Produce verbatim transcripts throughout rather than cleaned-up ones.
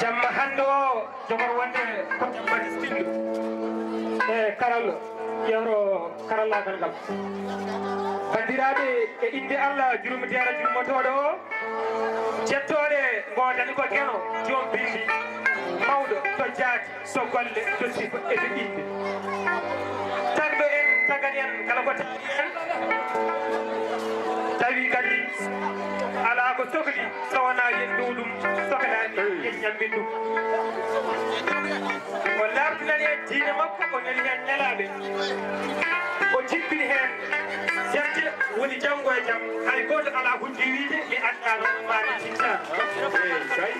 Jamma hannde o jogor wonde ko jamma distindu e karal yewro karallaagal ngal. Banndiraaɓe, e innde Allah jurumteeɗo jurmotooɗo o, jettooɗe ngoodani ko Geno joom bimbi mawɗo to jaati, to golle, to sifa e to innde. Tagɗo en, tagani en kala ko taari en. Tawi kadi alaa ko sokli so wonaa yenndu ɗum soklaani e ñammindu. O laaɓtinani en diine makko, o neli heen nelaaɓe. O jippini heen serte woni janngo e jam, hay gooto alaa huɗde wiyde mi anndaano maa mi cittaano. Eey, kay.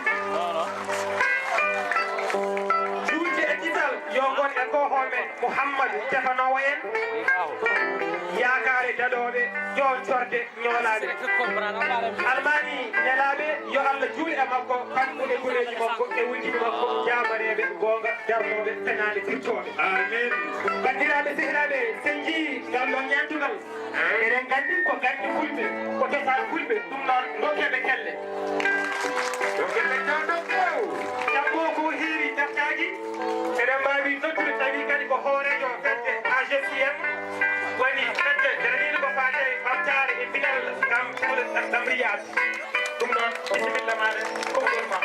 Juulde e kisal yo ngon e koohooɓe Muhammadu tefanoowo en, yaakaare daɗooɓe, ƴoon corde ñoolaaɓe. Almaami nelaaɓe, yo Allah juul e makko, kanko e goreeji makko, e wondiɓe makko, jaamaneeɓe, goonga, darnooɓe, fenaande, firtooɓe. Amin. Banndiraaɓe, sehilaaɓe, so en njiyii ngal ɗoon ñaandugal, eɗen nganndi ko ganndi fulɓe, ko cosaan fulɓe, ɗum noon, ndokkee ɓe kelle. Ndokkee ɓe coodo. Jambo ko heewi dartaaji, eɗen mbaawi noddude tawi kadi ko hooreejo fedde A G C M, woni fedde daraniinde ko faati e ɓamtaare e pinal ngam tawde ɗam riyaade. Ɗum noon, bisimilla maaɗa, konngol ma.